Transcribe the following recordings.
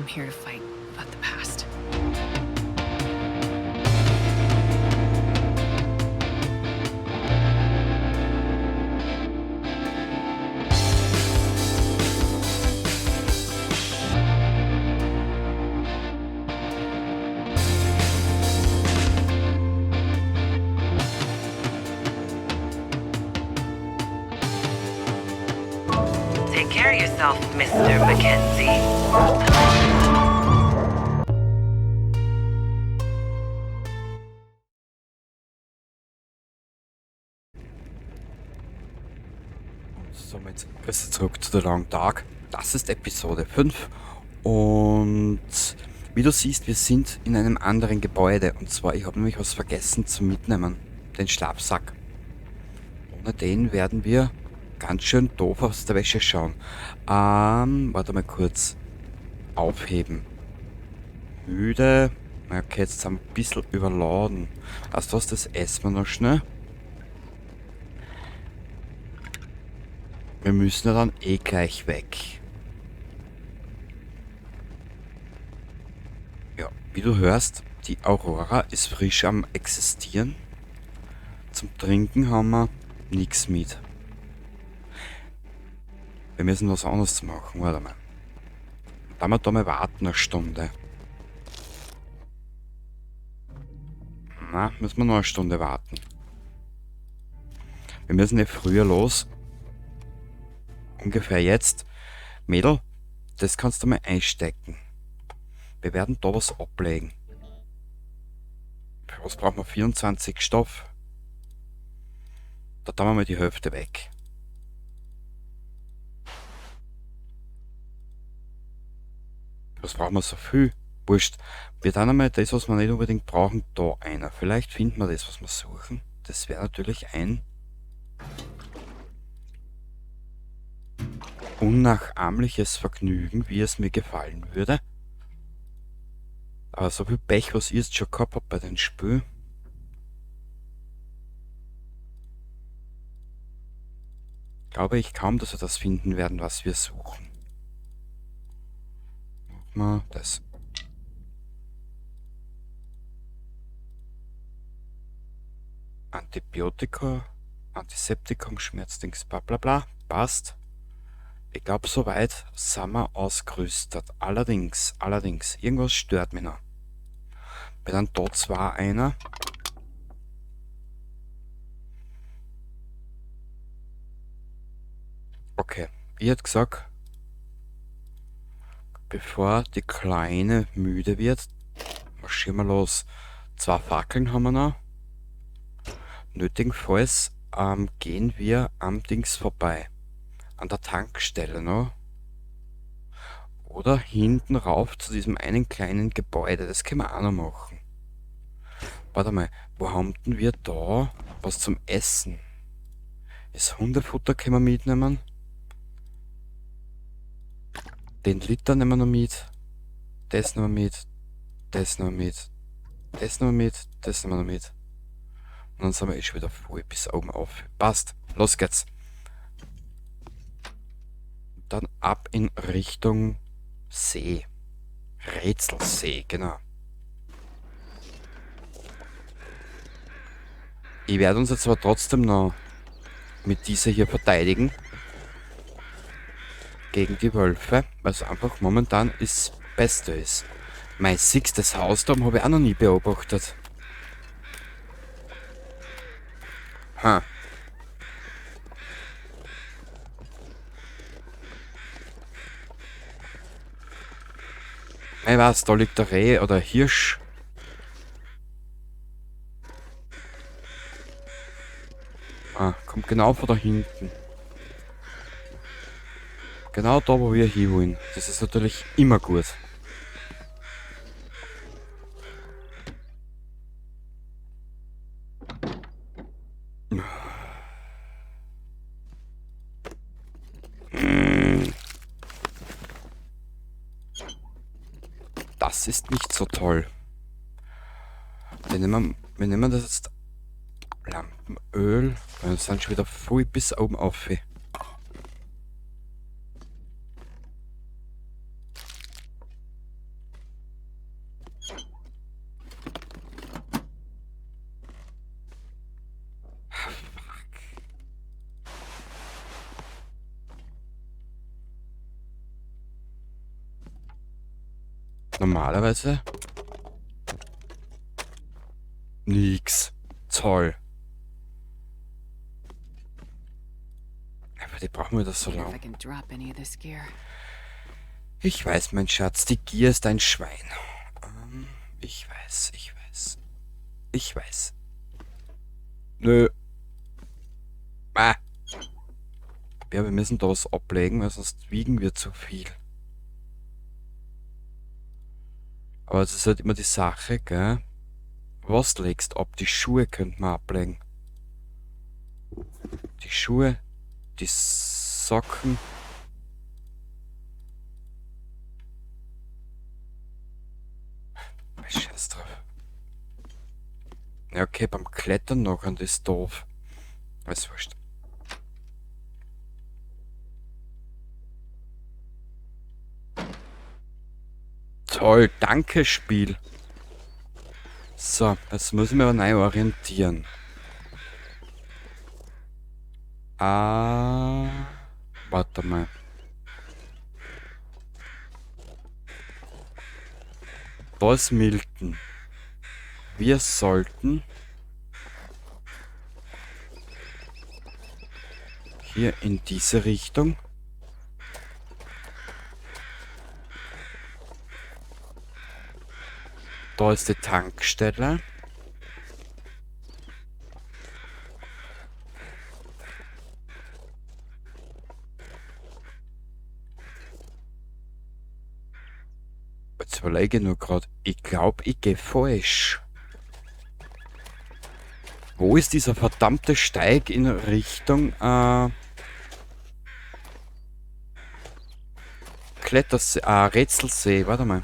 Come here to fight about the past. Take care of yourself, Mr. Mackenzie. Und somit grüße zurück zu The Long Dark. Das ist Episode 5 und wie du siehst, wir sind in einem anderen Gebäude. Und zwar, ich habe nämlich was vergessen zu mitnehmen. Den Schlafsack. Ohne den werden wir ganz schön doof aus der Wäsche schauen. Warte mal kurz. Aufheben. Müde. Okay, jetzt sind wir ein bisschen überladen. Also das essen wir noch schnell. Wir müssen ja dann eh gleich weg. Ja, wie du hörst, die Aurora ist frisch am Existieren. Zum Trinken haben wir nix mit. Wir müssen was anderes machen, warte mal. Da wir da mal warten eine Stunde. Na, müssen wir noch eine Stunde warten. Wir müssen ja früher los. Ungefähr jetzt. Mädel, das kannst du mal einstecken. Wir werden da was ablegen. Für was brauchen wir? 24 Stoff. Da tun wir mal die Hälfte weg. Was brauchen wir so viel? Wurscht. Wir tun einmal das, was wir nicht unbedingt brauchen, da einer. Vielleicht finden wir das, was wir suchen. Das wäre natürlich ein unnachahmliches Vergnügen, wie es mir gefallen würde. Aber so viel Pech, was ich jetzt schon gehabt hab bei den Spielen. Glaube ich kaum, dass wir das finden werden, was wir suchen. Machen wir das. Antibiotika, Antiseptikum, Schmerzdings, bla bla bla. Passt. Ich glaub, soweit sind wir ausgerüstet. Allerdings, irgendwas stört mich noch. Bei dann da zwar einer. Okay, ich hätte gesagt, bevor die Kleine müde wird, marschieren wir los. 2 Fackeln haben wir noch. Nötigenfalls gehen wir am Dings vorbei. An der Tankstelle noch. Oder hinten rauf zu diesem einen kleinen Gebäude. Das können wir auch noch machen. Warte mal, wo haben denn wir da was zum Essen? Das Hundefutter können wir mitnehmen. Den Liter nehmen wir noch mit. Das nehmen wir mit. Das nehmen wir mit. Das nehmen wir mit. Das nehmen wir noch mit. Und dann sind wir eh schon wieder voll bis oben auf. Passt. Los geht's. Dann ab in Richtung See. Rätselsee, genau. Ich werde uns jetzt aber trotzdem noch mit dieser hier verteidigen. Gegen die Wölfe, weil es einfach momentan das Beste ist. Mein sechstes Haus da habe ich auch noch nie beobachtet. Ha. Ich weiß, da liegt der Reh oder Hirsch. Ah, kommt genau von da hinten. Genau da, wo wir hin wollen. Das ist natürlich immer gut. Das ist nicht so toll. Wir nehmen das jetzt Lampenöl. Wir sind schon wieder voll bis oben auf. Normalerweise nix. Toll. Aber die brauchen wir das so Wonder if lange. I can drop any of this gear. Ich weiß, mein Schatz, die Gier ist ein Schwein. Ich weiß, ich weiß. Ich weiß. Nö. Ah. Ja, wir müssen da was ablegen, weil sonst wiegen wir zu viel. Aber es ist halt immer die Sache, gell? Was legst ab? Die Schuhe könnte man ablegen. Die Schuhe, die Socken. Scheiß drauf. Ja, okay, beim Klettern noch und ist doof. Alles wurscht. Toll, danke Spiel. So, jetzt muss ich mich aber neu orientieren. Ah, warte mal. Da ist Milton. Wir sollten hier in diese Richtung. Da ist die Tankstelle. Jetzt überlege ich nur grad. Ich glaub, ich geh falsch. Wo ist dieser verdammte Steig in Richtung Klettersee, Rätselsee, warte mal.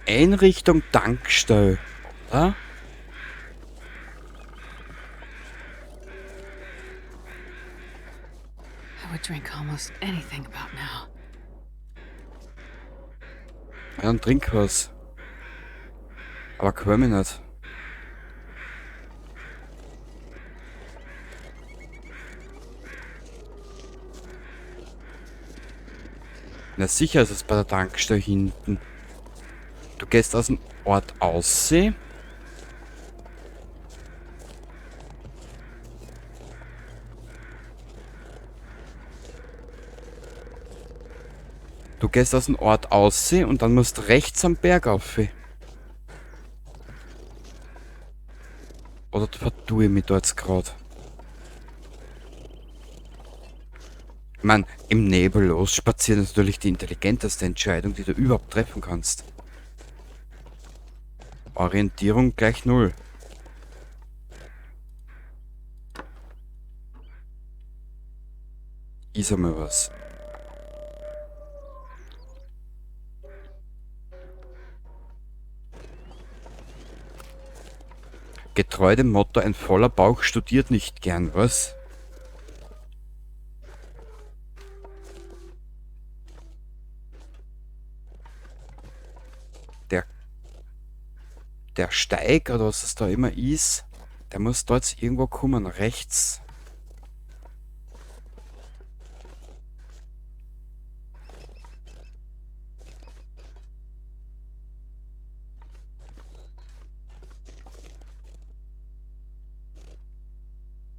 Einrichtung Tankstelle, oder? I would drink almost anything about now. Ja, dann trink was. Aber quäl mich nicht. Na sicher ist es bei der Tankstelle hinten. Du gehst aus dem Ort aussehen. Du gehst aus dem Ort aussehen und dann musst du rechts am Berg auf. Oder vertue ich mich da jetzt grad? Ich mein, im Nebel losspazieren ist natürlich die intelligenteste Entscheidung, die du überhaupt treffen kannst. Orientierung gleich 0. Ich sag mal was. Getreu dem Motto, ein voller Bauch studiert nicht gern, was? Der Steig, oder was es da immer ist, der muss da jetzt irgendwo kommen, rechts.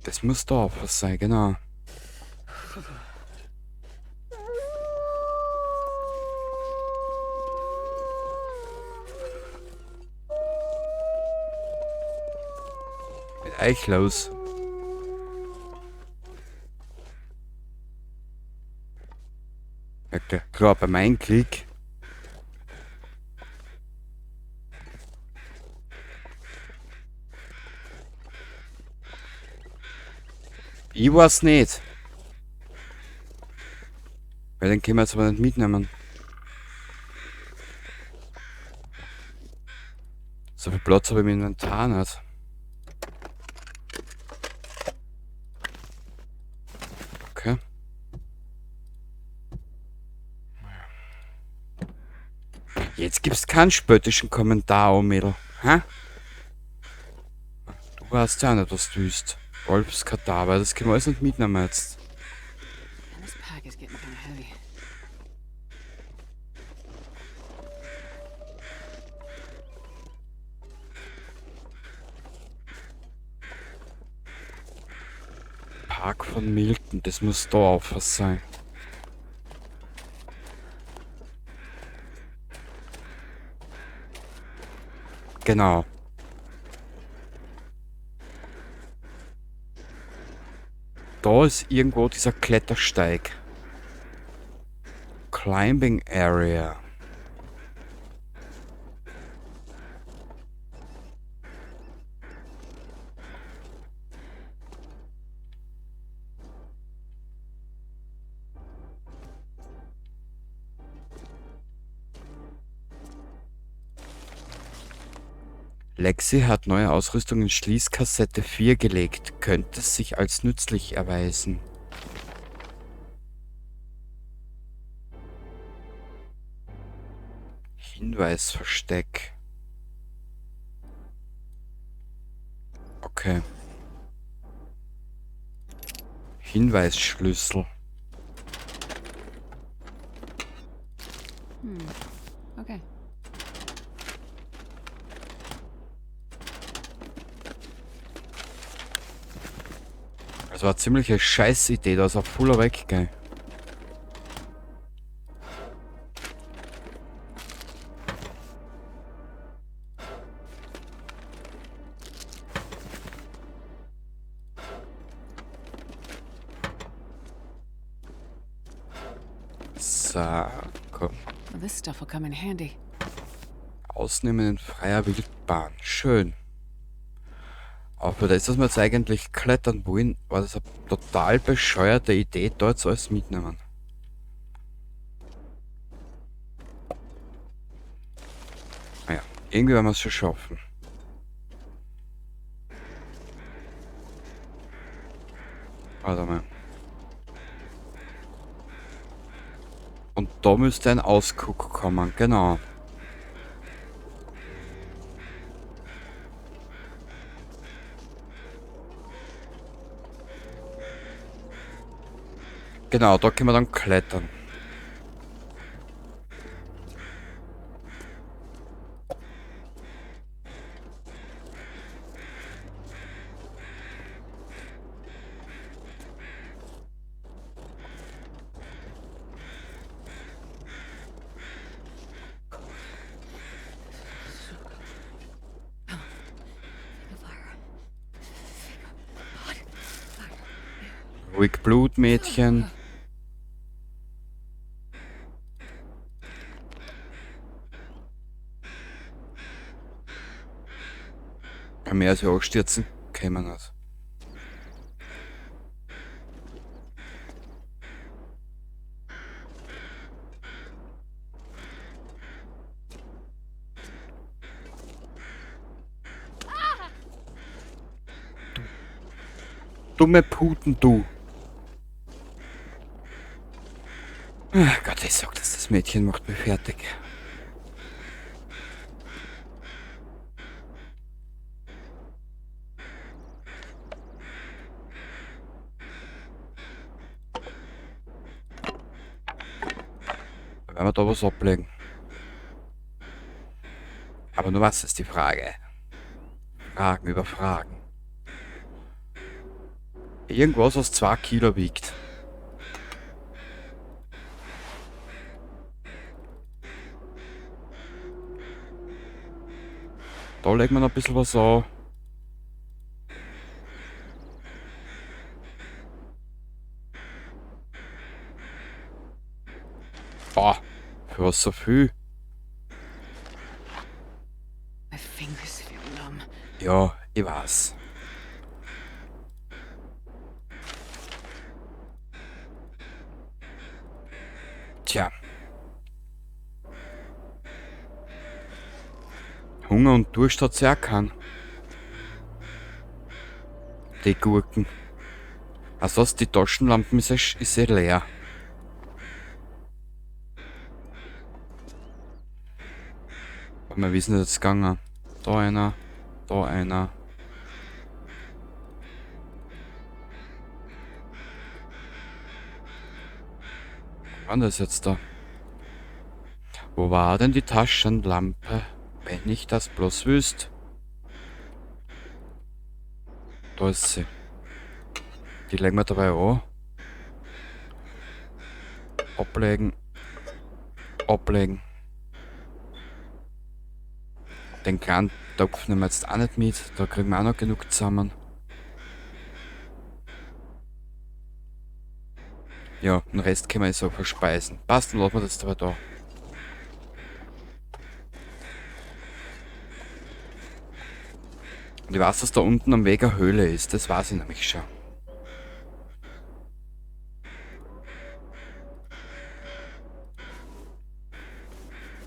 Das muss da auch was sein, genau. Mit euch los. Ja, klar, bei meinem Klick. Ich weiß nicht. Weil den können wir jetzt aber nicht mitnehmen. So viel Platz habe ich im Inventar nicht. Jetzt gibt's keinen spöttischen Kommentar, oh Mädel. Hä? Du weißt ja auch nicht, was du willst. Wolfskadaver, das können wir alles nicht mitnehmen jetzt. And this pack is getting kind of heavy. Park von Milton, das muss da auf was sein. Genau. Da ist irgendwo dieser Klettersteig. Climbing Area. Lexi hat neue Ausrüstung in Schließkassette 4 gelegt. Könnte sich als nützlich erweisen. Hinweisversteck. Okay. Hinweisschlüssel. Okay. Das war eine ziemliche Scheißidee, da ist auch voller weg, gell. So, komm. Well, this stuff will come in handy. Ausnehmen in freier Wildbahn. Schön. Auch für das, dass wir jetzt eigentlich klettern wollen, war das eine total bescheuerte Idee, da jetzt alles mitnehmen. Naja, irgendwie werden wir es schon schaffen. Warte mal. Und da müsste ein Ausguck kommen, genau. Genau, da können wir dann klettern. Ruhig Blut, Mädchen. Ja, mehr als wir anstürzen, können wir nicht. Dumme Puten, du. Ach Gott, ich sag das, das Mädchen macht mich fertig. Werden wir da was ablegen? Aber nur was ist die Frage? Fragen über Fragen. Irgendwas, was 2 Kilo wiegt. Da legen wir noch ein bisschen was an. Boah, für was so viel? My fingers feel numb. Ja, ich weiß. Tja. Hunger und Durst hat sie auch keinen. Die Gurken. Also die Taschenlampen ist eh leer. Warte mal, wie ist denn das jetzt gegangen? Da einer, da einer. Wann ist jetzt da? Wo war denn die Taschenlampe? Wenn ich das bloß wüsste. Da ist sie. Die legen wir dabei an. Ablegen. Ablegen. Den kleinen Topf nehmen wir jetzt auch nicht mit. Da kriegen wir auch noch genug zusammen. Ja, den Rest können wir jetzt auch verspeisen. Passt, dann lassen wir das dabei da. Und ich weiß, dass da unten am Weg eine Höhle ist. Das weiß ich nämlich schon.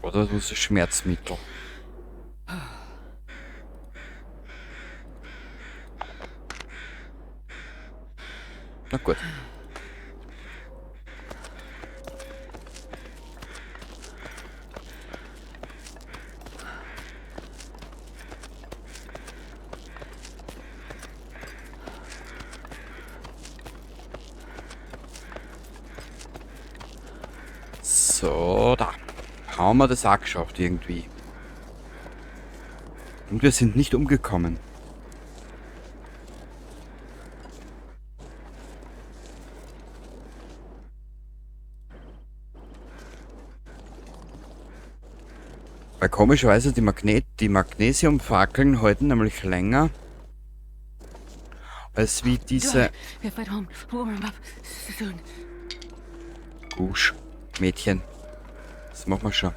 Oder das ist Schmerzmittel. Na gut. So, da. Haben wir das auch geschafft irgendwie. Und wir sind nicht umgekommen. Weil komischerweise die Magnesiumfackeln halten nämlich länger als wie diese Gusch, Mädchen. Das machen wir schon.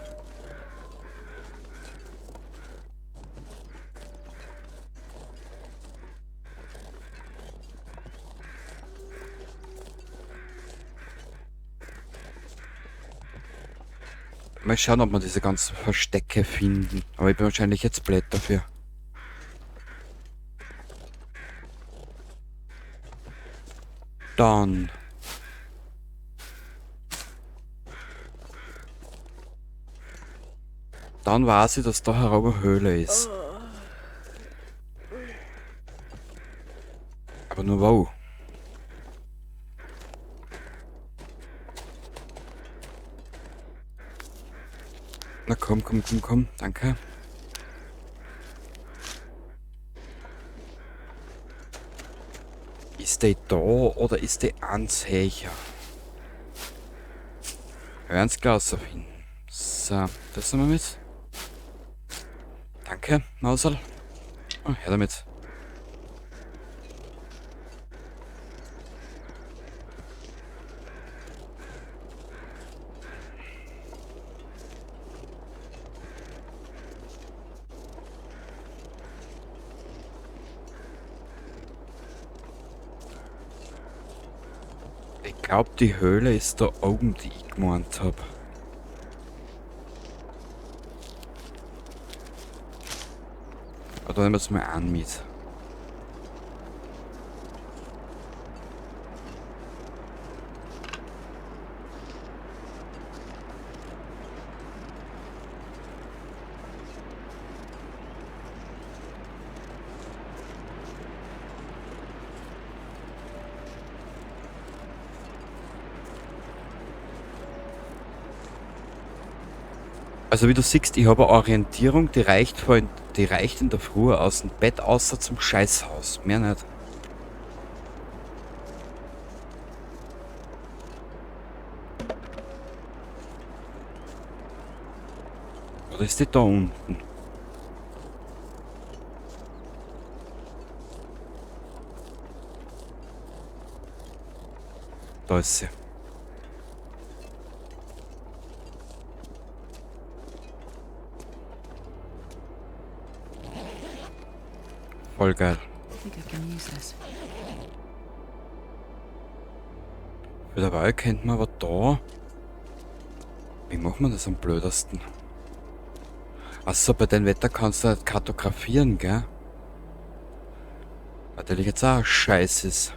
Mal schauen, ob wir diese ganzen Verstecke finden. Aber ich bin wahrscheinlich jetzt blöd dafür. Dann. Dann weiß ich, dass da herum eine Höhle ist. Aber nur wo? Na komm, komm, komm, komm. Danke. Ist der da oder ist der eins höher? Wir werden's gleich finden. So, das nehmen wir mit. Danke, Mausel. Oh, her damit. Ich glaub, die Höhle ist da oben, die ich gemeint hab. Aber da nehmen wir es mal an mit. Also wie du siehst, ich habe eine Orientierung, die reicht in der Früh aus dem Bett außer zum Scheißhaus. Mehr nicht. Oder ist die da unten? Da ist sie. Voll geil. Für dabei kennt man aber da. Wie macht man das am blödesten? Achso, bei dem Wetter kannst du nicht kartografieren, gell? Natürlich jetzt auch scheiße ist.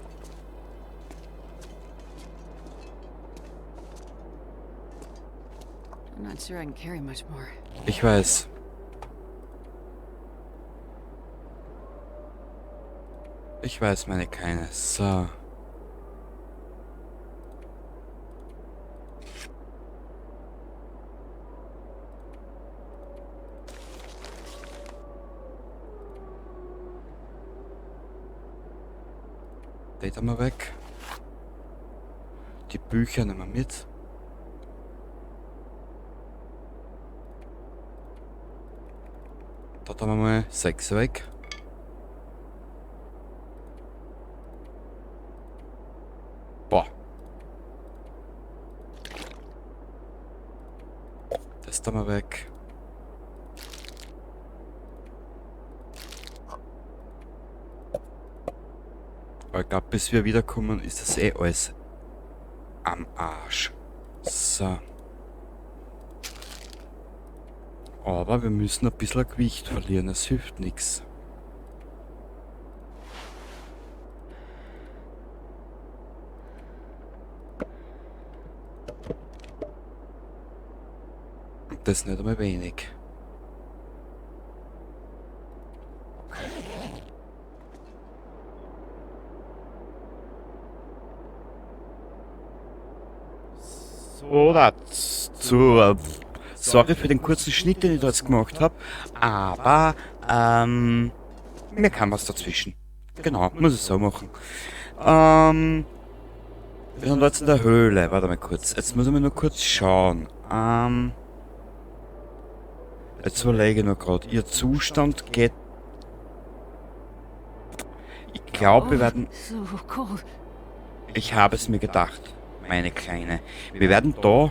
I'm not sure I can carry much more. Ich weiß. Ich weiß, meine Kleine. So. Data mal weg. Die Bücher nehmen wir mit. Da haben wir mal 6 weg. Boah. Das da mal weg. Aber ich glaube, bis wir wiederkommen, ist das eh alles am Arsch. So. Aber wir müssen ein bisschen Gewicht verlieren, es hilft nichts. Das ist nicht einmal wenig. Okay. So, dazu. Sorry für den kurzen Schnitt, den ich da jetzt gemacht habe, aber mir kam was dazwischen. Genau, muss ich so machen. Wir sind jetzt in der Höhle. Warte mal kurz. Jetzt muss ich mal nur kurz schauen. Jetzt überlege ich noch grad. Ihr Zustand geht... Ich glaube, wir werden... Ich habe es mir gedacht, meine Kleine. Wir werden da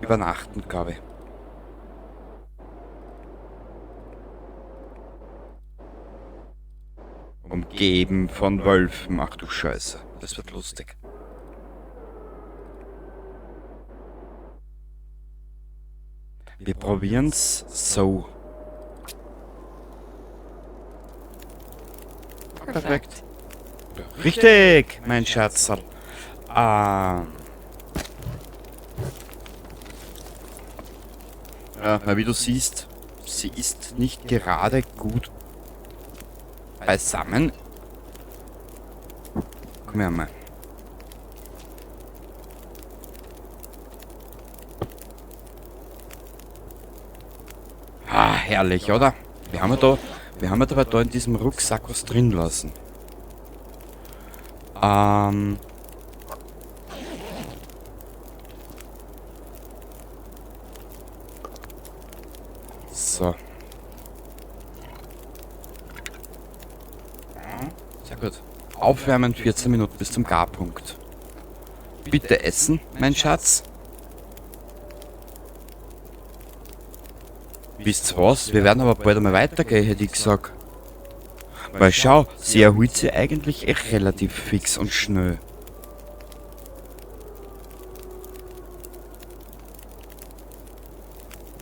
übernachten, glaube ich. Umgeben von Wölfen. Ach du Scheiße, das wird lustig. Wir probieren's so. Perfekt. Richtig, mein Schatzerl. Ja, weil wie du siehst, sie ist nicht gerade gut beisammen. Komm her mal. Ah, herrlich, oder? Wir haben ja dabei da in diesem Rucksack was drin lassen. So. Sehr gut. Aufwärmen 14 Minuten bis zum Garpunkt. Bitte essen, mein Schatz. Wisst ihr was? Wir werden aber bald einmal weitergehen, hätte ich gesagt. Weil schau, sie erholt sich eigentlich echt relativ fix und schnell.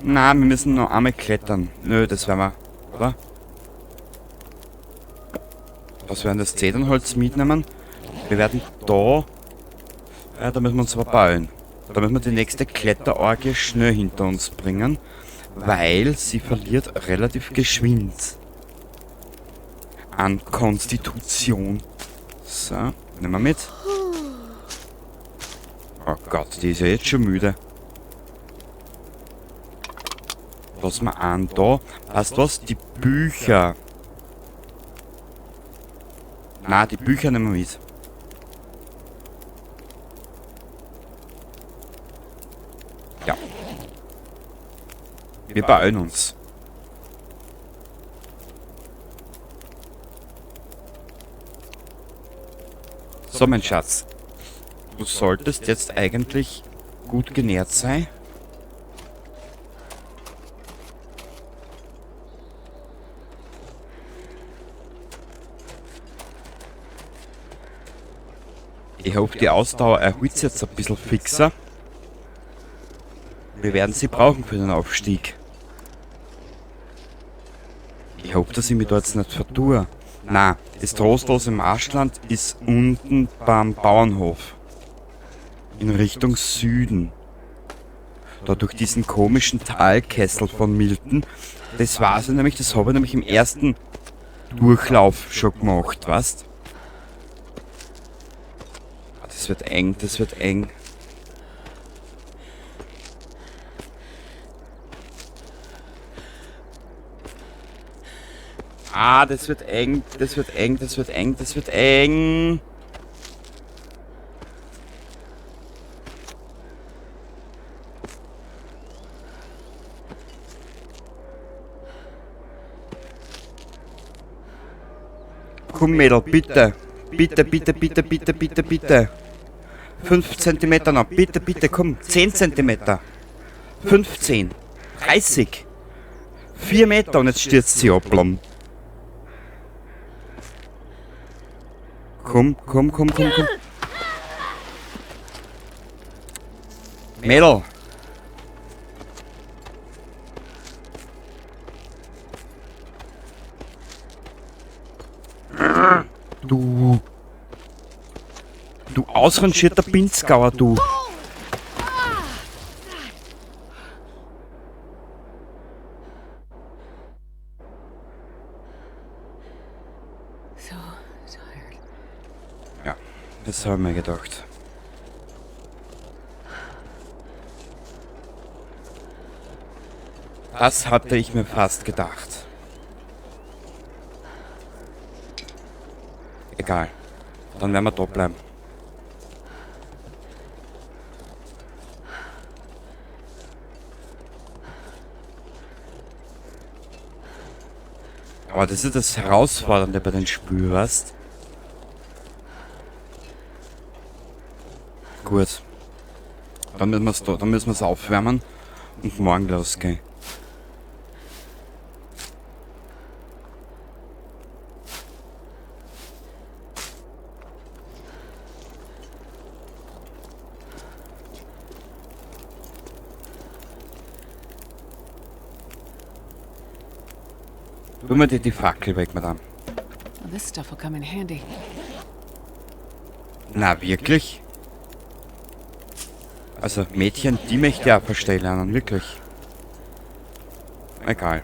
Na, wir müssen noch einmal klettern. Nö, das werden wir, oder? Was werden das Zedernholz mitnehmen? Wir werden da... Ja, da müssen wir uns aber beeilen. Da müssen wir die nächste Kletterorgie schnell hinter uns bringen. Weil sie verliert relativ geschwind an Konstitution. So, nehmen wir mit. Oh Gott, die ist ja jetzt schon müde. Lass mal an da. Weißt du was? Die Bücher. Na, die Bücher nehmen wir mit. Ja. Wir beeilen uns. So, mein Schatz. Du solltest jetzt eigentlich gut genährt sein. Ich hoffe, die Ausdauer erhöht sich jetzt ein bisschen fixer. Wir werden sie brauchen für den Aufstieg. Ich hoffe, dass ich mich da jetzt nicht vertue. Na, das trostlose Marschland ist unten beim Bauernhof. In Richtung Süden. Da durch diesen komischen Talkessel von Milton. Das war's ja nämlich, das habe ich nämlich im ersten Durchlauf schon gemacht, weißt? Das wird eng, das wird eng. Ah, das wird eng, das wird eng, das wird eng, das wird eng. Komm, Mädel, bitte. Bitte, bitte, bitte, bitte, bitte, bitte. 5 Zentimeter noch. Bitte, bitte, komm. 10 Zentimeter. 15. 30. 4 Meter und jetzt stürzt sie ab. Komm, komm, komm, komm, komm. Mädel. Du. Du ausrangierter Pinzgauer, du. So tired. Ja, das habe ich mir gedacht. Das hatte ich mir fast gedacht. Egal. Dann werden wir da bleiben. Aber das ist das Herausfordernde bei den Spielen, weißt? Gut. Dann müssen wir's da, dann müssen wir's aufwärmen und morgen losgehen. Tu mir die Fackel weg, Madame. Well, this stuff will come in handy. Na, wirklich? Also, Mädchen, die möchte ich auch verstehen lernen, wirklich. Egal.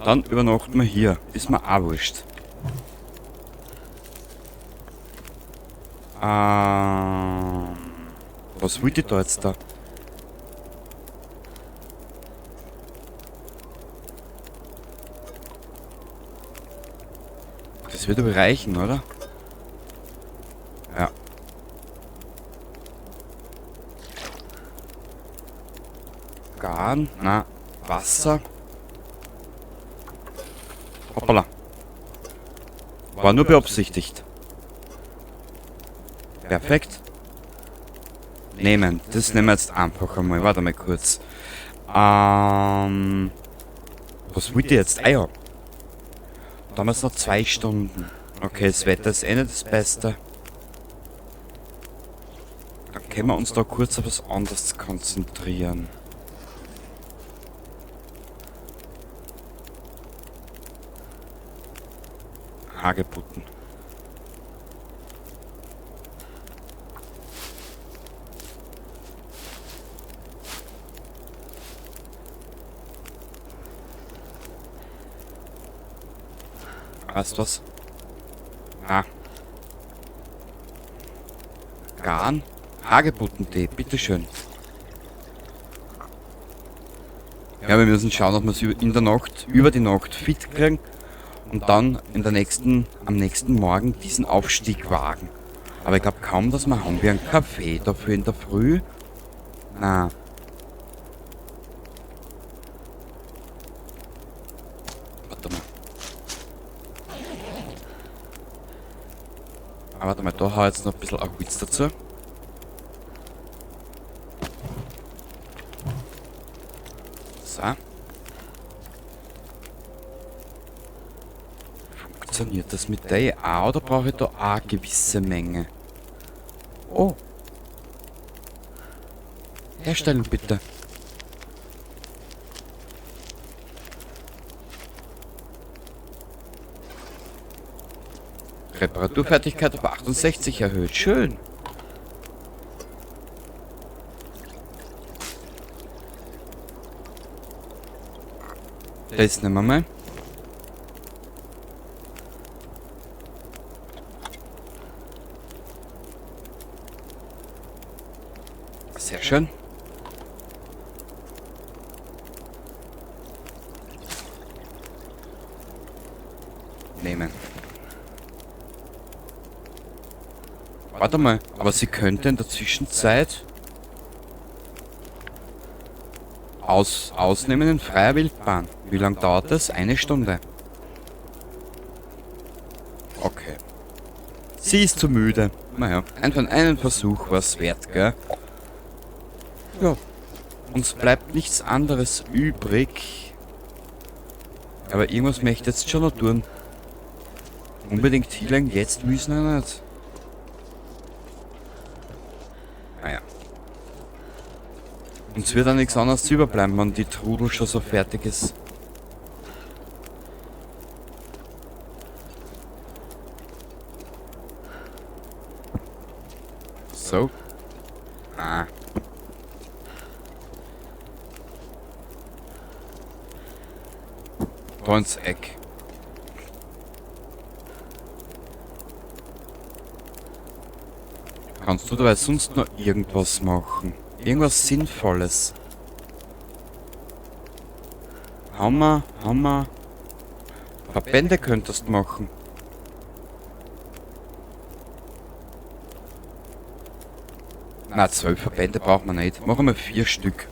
Dann übernachten wir hier. Ist mir auch wurscht. Was wollte ich da jetzt da? Das wird aber reichen, oder? Ja. Garn, na, Wasser. Hoppala. War nur beabsichtigt. Perfekt. Nehmen. Das nehmen wir jetzt einfach einmal. Warte mal kurz. Was wollt ihr jetzt? Ah ja. Da haben wir jetzt noch 2 Stunden. Okay, das Wetter ist eh nicht das Beste. Dann können wir uns da kurz auf was anderes konzentrieren. Hagebutten. Weißt du was? Ah. Garn. Hagebuttentee, bitteschön. Ja, wir müssen schauen, dass wir es über die Nacht fit kriegen und dann am nächsten Morgen diesen Aufstieg wagen. Aber ich glaub kaum, dass wir haben wir einen Kaffee dafür in der Früh. Na. Warte mal. Ah, warte mal, da hau ich jetzt noch ein bisschen Holz dazu. So. Funktioniert das mit der auch oder brauche ich da auch eine gewisse Menge? Oh. Herstellen bitte. Reparaturfertigkeit auf 68 erhöht. Schön. Das nehmen wir mal. Sehr schön. Nehmen. Warte mal, aber sie könnte in der Zwischenzeit ausnehmen in freier Wildbahn. Wie lange dauert das? 1 Stunde. Okay. Sie ist zu müde. Naja, einfach einen Versuch war's wert, gell? Ja. Uns bleibt nichts anderes übrig. Aber irgendwas möchte ich jetzt schon noch tun. Unbedingt healen, jetzt müssen wir nicht. Naja. Uns wird auch nichts anderes überbleiben, wenn die Trudel schon so fertig ist. So. Ah. Da ins Eck. Kannst du dabei sonst noch irgendwas machen? Irgendwas Sinnvolles. Hammer, Hammer. Verbände könntest du machen. Na, 12 Verbände braucht man nicht. Machen wir 4 Stück.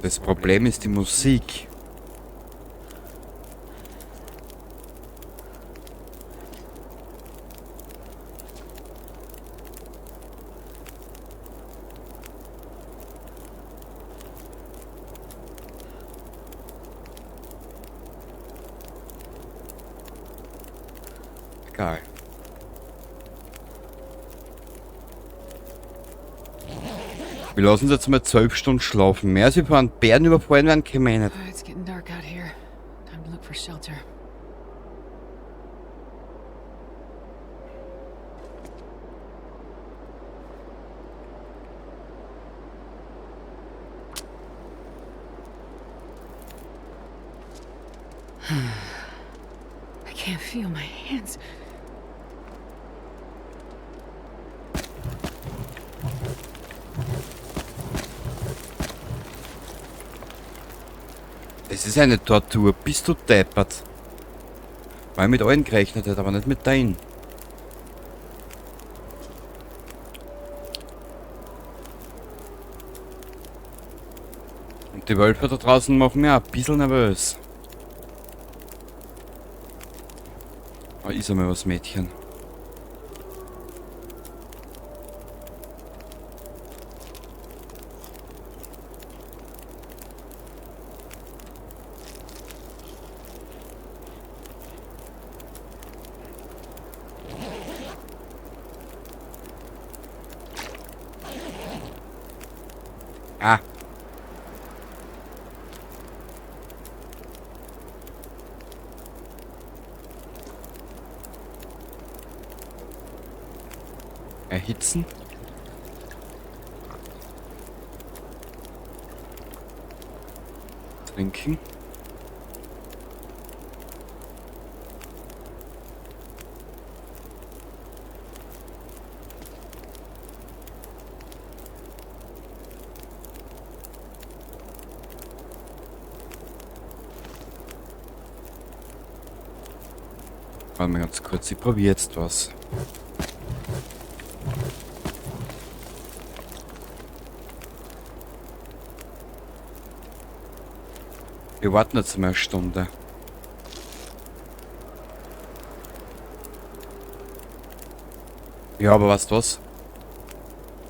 Das Problem ist die Musik. Egal. Wir lassen uns jetzt mal 12 Stunden schlafen. Mehr als wir von Bären überfallen werden, können wir eh nicht. It's getting dark out here. Time to look for shelter. I can't feel my hands. Es ist eine Tortur, bist du deppert. Weil ich mit allen gerechnet hätte, aber nicht mit deinen. Und die Wölfe da draußen machen mich auch ein bisschen nervös. Aber ist einmal was, Mädchen. Ah. Erhitzen. Trinken. Warte mal ganz kurz, ich probiere jetzt was. Wir warten jetzt mal eine Stunde. Ja, aber weißt du was?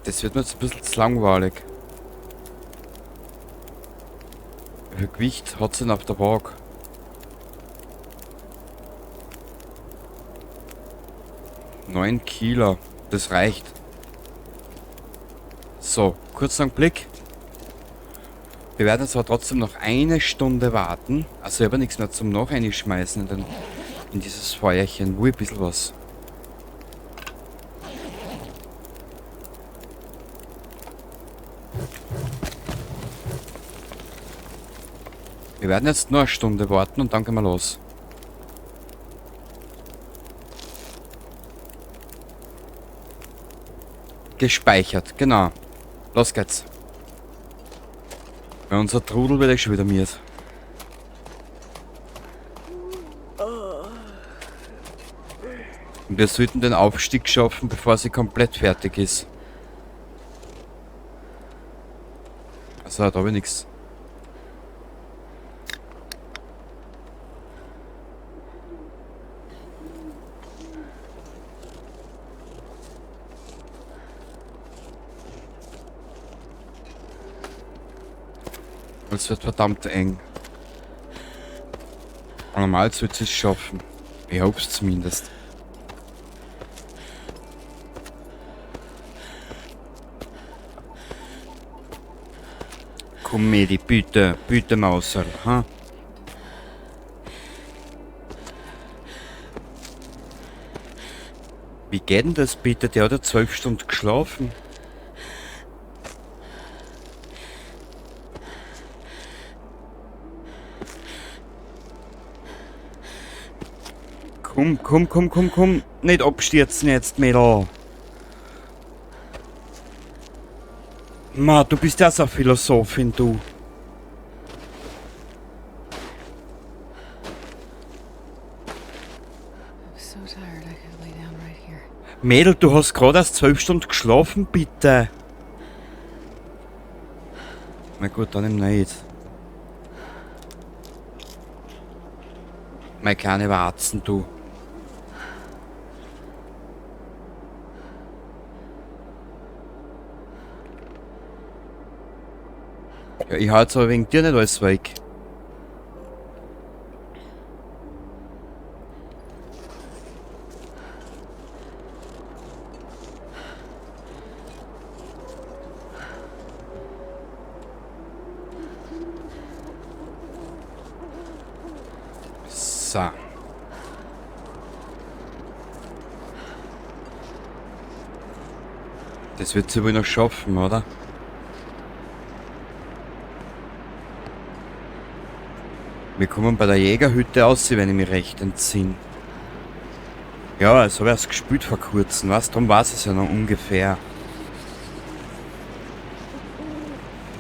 Das wird mir jetzt ein bisschen zu langweilig. Wie viel Gewicht hat's denn auf der Waage? 9 Kilo. Das reicht. So, kurz einen Blick. Wir werden jetzt aber trotzdem noch eine Stunde warten. Also ich habe nichts mehr zum noch reinschmeißen in dieses Feuerchen. Wo ein bisschen was. Wir werden jetzt nur eine Stunde warten und dann können wir los. Gespeichert, genau. Los geht's. Weil unser Trudel wird eh schon wieder miert. Und wir sollten den Aufstieg schaffen, bevor sie komplett fertig ist. Also, da habe ich nichts. Es wird verdammt eng. Normal sollte es schaffen. Ich hoffe es zumindest. Komm, Medi, bitte, bitte, Mauserl, ha? Wie geht denn das bitte? Der hat ja 12 Stunden geschlafen. Komm, komm, komm, komm, komm. Nicht abstürzen jetzt, Mädel. Ma, du bist ja so eine Philosophin, du. Mädel, du hast gerade erst 12 Stunden geschlafen, bitte. Na gut, dann eben nicht. Meine kleine Warzen, du. Ja, ich hau jetzt aber wegen dir nicht alles weg. So. Das wird sie wohl noch schaffen, oder? Wir kommen bei der Jägerhütte aus, wenn ich mich recht entsinne. Ja, das habe ich erst gespielt vor kurzem, weißt du? Darum weiß ich es ja noch ungefähr.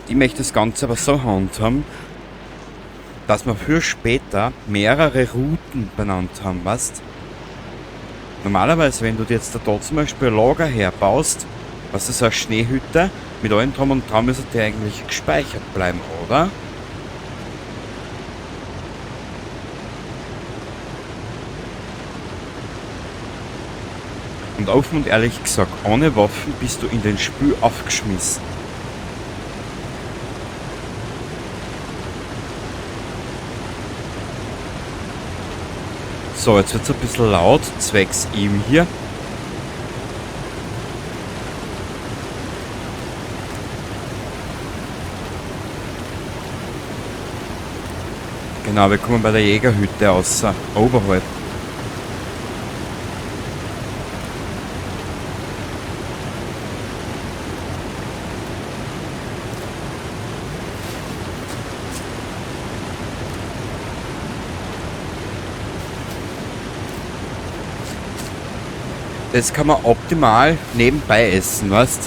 Ich möchte das Ganze aber so handhaben, dass wir für später mehrere Routen benannt haben, weißt? Normalerweise, wenn du dir jetzt da zum Beispiel ein Lager herbaust, was ist eine Schneehütte, mit allem Drum und Dran müsste die eigentlich gespeichert bleiben, oder? Und offen und ehrlich gesagt, ohne Waffen bist du in den Spül aufgeschmissen. So, jetzt wird's ein bisschen laut, zwecks ihm hier. Genau, wir kommen bei der Jägerhütte raus, oberhalb. Das kann man optimal nebenbei essen, weißt?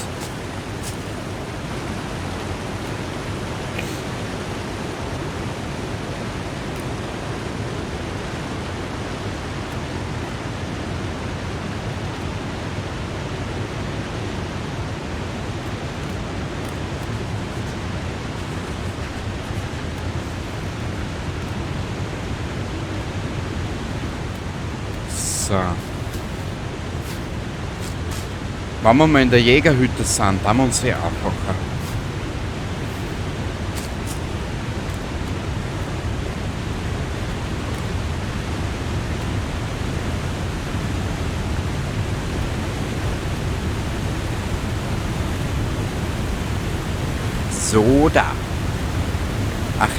So. Wenn wir mal in der Jägerhütte sind, da haben wir uns eh einfacher. So da.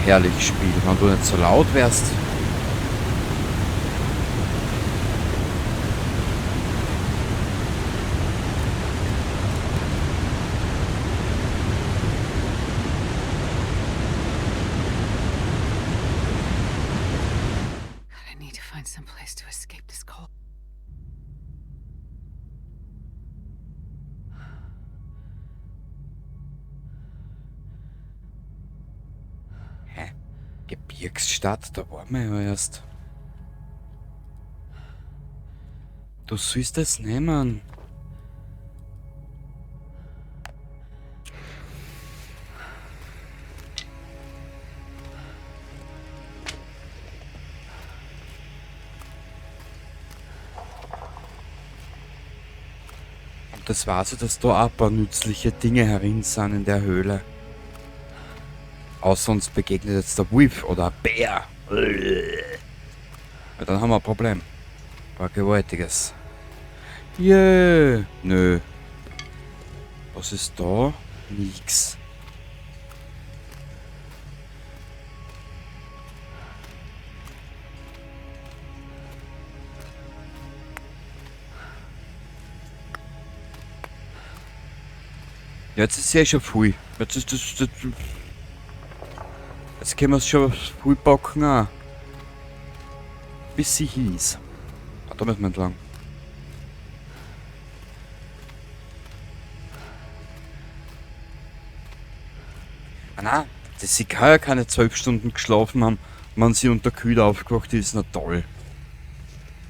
Herrlich, Spiel, wenn du nicht so laut wärst. God, I need to find some place to escape this cold. Hä? Gebirgsstadt, da waren wir ja erst. Du sollst es nehmen. Und das war so, dass da auch ein paar nützliche Dinge herin sind in der Höhle. Außer uns begegnet jetzt der Wolf oder ein Bär. Ja, dann haben wir ein Problem. Ein gewaltiges. Yeah. Nö. Was ist da? Nix. Jetzt ist ja schon viel. Jetzt ist das. Jetzt können wir es schon viel packen auch. Bis sie hieß. Ah, da müssen wir entlang. Ah nein, das, sie kann ja keine 12 Stunden geschlafen haben, wenn sie unter Kühl aufgewacht ist. Na toll.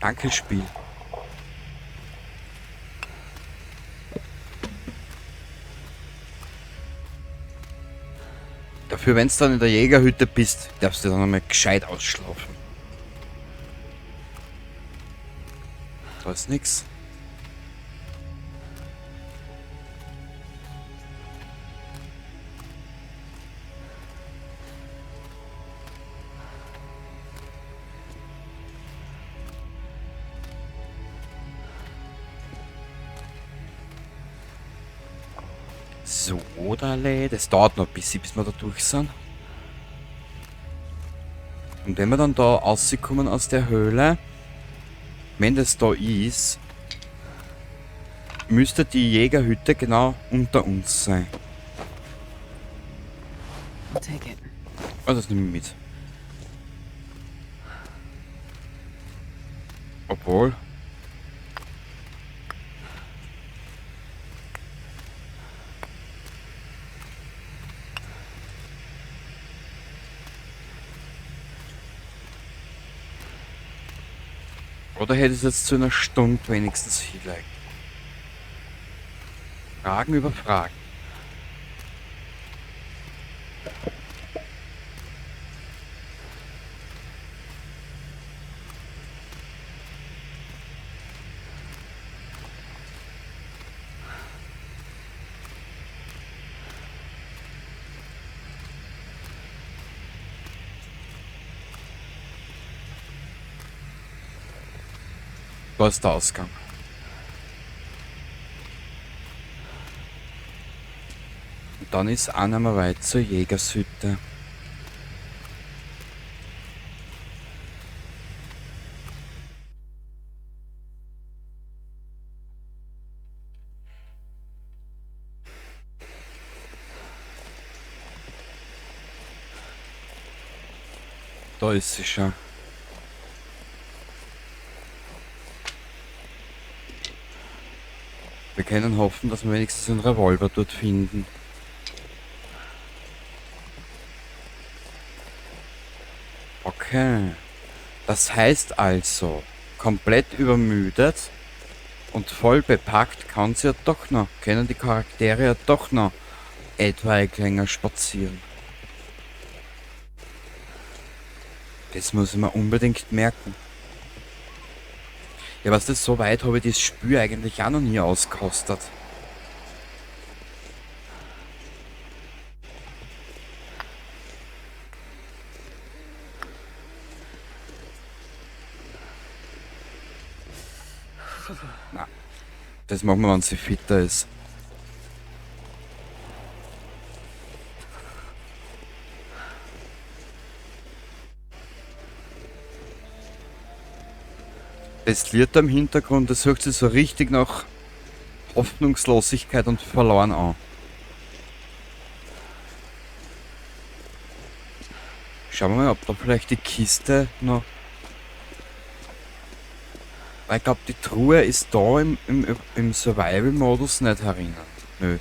Danke, Spiel. Dafür, wenn's dann in der Jägerhütte bist, darfst du dann einmal gescheit ausschlafen. Da ist nix. So, Dale, das dauert noch ein bisschen, bis wir da durch sind. Und wenn wir dann da rauskommen aus der Höhle, wenn das da ist, müsste die Jägerhütte genau unter uns sein. I'll take it. Oh, das nehme ich mit. Obwohl. Oder hätte es jetzt zu einer Stunde wenigstens hinlegen? Fragen über Fragen. Da ist der Ausgang. Und dann ist auch nicht mehr weit zur Jägershütte. Da ist sie schon. Wir können hoffen, dass wir wenigstens einen Revolver dort finden. Okay. Das heißt also, komplett übermüdet und voll bepackt kann sie ja doch noch, können die Charaktere ja doch noch etwaig länger spazieren. Das muss ich mir unbedingt merken. Ja, was das so weit habe ich das Spiel eigentlich auch noch nie ausgekostet. Na, das machen wir, wenn sie fitter ist. Das Lied da im Hintergrund, das hört sich so richtig nach Hoffnungslosigkeit und verloren an. Schauen wir mal, ob da vielleicht die Kiste noch. Weil ich glaube, die Truhe ist da im Survival-Modus nicht herinnen. Nö.